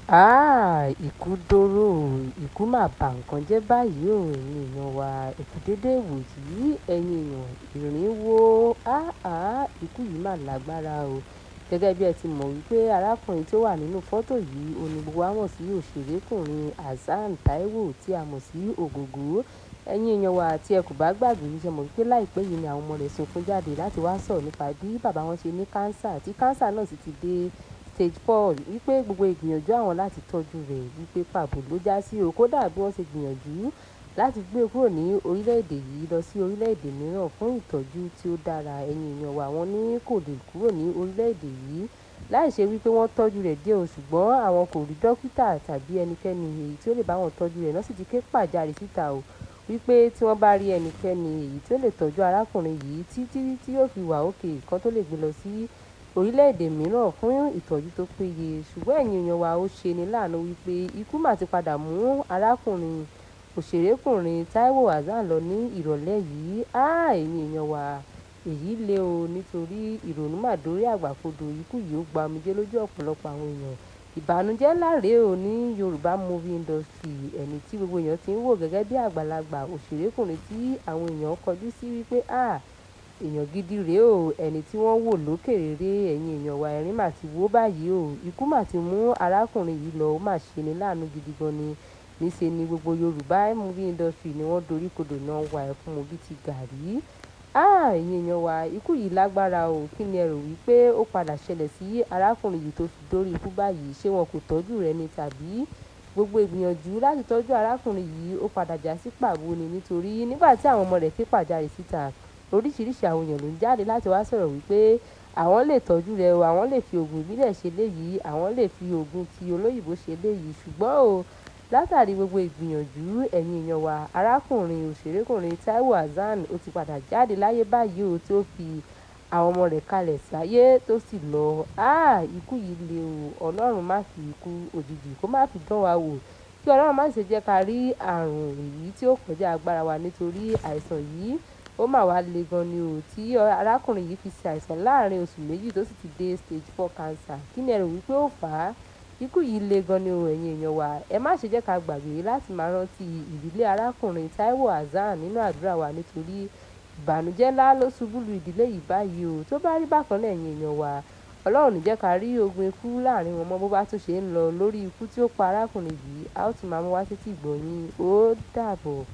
Háà, ikú dọ̀rọ̀, ikú má bà nǹkan jẹ́ báyìí o, ẹ̀yin èèyàn wa. Ẹ kú dédé ìwòyí, ẹ̀yin èèyàn, ìrìn wo? Háà, ikú yìí má lágbára o. Gẹ́gẹ́ bí ẹ ti mọ̀ wípé arákùnrin tí ó wà nínú fọ́tò yìí, òun ní gbogbo wa mọ̀ sí òṣèrékùnrin Hassan Taiwo tí a mọ̀ sí Ògògó. Ẹ̀yin èèyàn wa tí ẹ kò bá gbàgbé, ṣé mọ̀ wípé láìpẹ́ yìí ni àwọn ọmọ rẹ̀ sunkún jáde láti wá sọ̀rọ̀ nípa bí bàbá wọn ṣe ní cancer, tí cancer náà sì ti dé stage 4, wípé gbogbo ìgbìyànjú àwọn láti tọ́jú rẹ̀ wípé pàbò ló jásí o. Kódà bí wọ́n ṣe gbìyànjú láti gbé e kúrò ní orílẹ̀-èdè yìí lọ sí orílẹ̀-èdè mìíràn fún ìtọ́jú tí ó dára. Ẹ̀yin èèyàn wa, wọ́n ní kò lè kúrò ní orílẹ̀-èdè yìí láìṣe wípé wọ́n tọ́jú rẹ̀ díẹ̀ o, ṣùgbọ́n àwọn kò rí dókítà tàbí ẹnikẹ́ni èyí tí ó lè bá wọn tọ́jú rẹ̀. Wọ́n sì ti ké pàjáre síta o wípé tí wọ́n bá rí ẹnikẹ́ni èyí tí ó lè tọ́jú arákùnrin yìí títí tí yóò fi wà okay, kan tó lè gbé lọ sí orílẹ̀-èdè mìíràn fún ìtọ́jú tó péye. Ṣùgbọ́n ẹ̀yin èèyàn wa, ó ṣe ní láàánú wípé ikú má ti padà mú arákùnrin òṣèrékùnrin Taiwo Hassan lọ ní ìrọ̀lẹ́ yìí. Háà, ẹ̀yin èèyàn wa, èyí le o nítorí ìrònú má dórí àgbàkodò. Ikú yìí ó gba omijé lójú ọ̀pọ̀lọpọ̀ àwọn èèyàn. Ìbànújẹ́ ńlá rèé o ní Yorùbá movie industry. Ẹni tí gbogbo èèyàn tí ń wò gẹ́gẹ́ bí àgbàlagbà òṣèrékùnrin tí àwọn èèyàn kọjú sí wípé, "Háà, èèyàn gidi rèé o." Ẹni tí wọ́n wò lókè rere, ẹ̀yin èèyàn wa, ẹ̀rín má ti wó báyìí o. Ikú má ti mú arákùnrin yìí lọ, ó má ṣe ní láàánú gidi gan ni. Níṣe ni gbogbo Yorùbá movie industry ni wọ́n doríkodò náà wá ẹkún mu bí ti gàrí. Háà, ẹ̀yin èèyàn wa, ikú yìí lágbára o. Kí ni ẹ rò wípé ó padà ṣẹlẹ̀ sí arákùnrin yìí tó fi dórí ikú báyìí? Ṣé wọn kò tọ́jú rẹ̀ ni tàbí gbogbo ìgbìyànjú láti tọ́jú arákùnrin yìí ó padà jásí pàbó ni? Nítorí nígbà tí àwọn ọmọ rẹ̀ ké pàjáre síta, oríṣiríṣi àwọn èèyàn ló ń jáde láti wá sọ̀rọ̀ wípé àwọn lè tọ́jú rẹ̀ o, àwọn lè fi òògùn ìbílẹ̀ ṣe léyìí, àwọn lè fi òògùn tí olóyìnbó ṣe léyìí. Ṣùgbọ́n o, látàrí gbogbo ìgbìyànjú, ẹ̀yin èèyàn wa, arákùnrin òṣèrékùnrin Taiwo Hassan ó ti padà jáde láyé báyìí o, tí ó fi àwọn ọmọ rẹ̀ kalẹ̀ sáyé tó sì lọ. Háà, ikú yìí le o. Ọlọ́run má fi ikú òjijì kó má fi dán wa wò. Kí Ọlọ́run má ṣe jẹ́ ká rí àrùn èyí tí ó kọjá agbára wa nítorí àìsàn yìí ó má wá le gan ni o tí arákùnrin yìí fi ṣe àìsàn láàárín oṣù méjì tó sì ti dé stage 4 cancer. Kí ni ẹ rò wípé ó fà á? Ikú yìí le gan ni o, ẹ̀yin èèyàn wa. Ẹ má ṣe jẹ́ ká gbàgbé láti máa rántí ìdílé arákùnrin Taiwo Hassan nínú àdúrà wa nítorí ìbànújẹ́ ńlá ló ṣubú lu ìdílé yìí báyìí o. Tó bá rí bákan náà, ẹ̀yin èèyàn wa, Ọlọ́run ní jẹ́ ká rí ogun ikú láàárín wọn mọ́ bó bá tún ṣe ń lọ lórí ikú tí ó pa arákùnrin yìí. A ó tún máa mú wá sétí ìgbọ̀nyín. Ó dàbọ̀.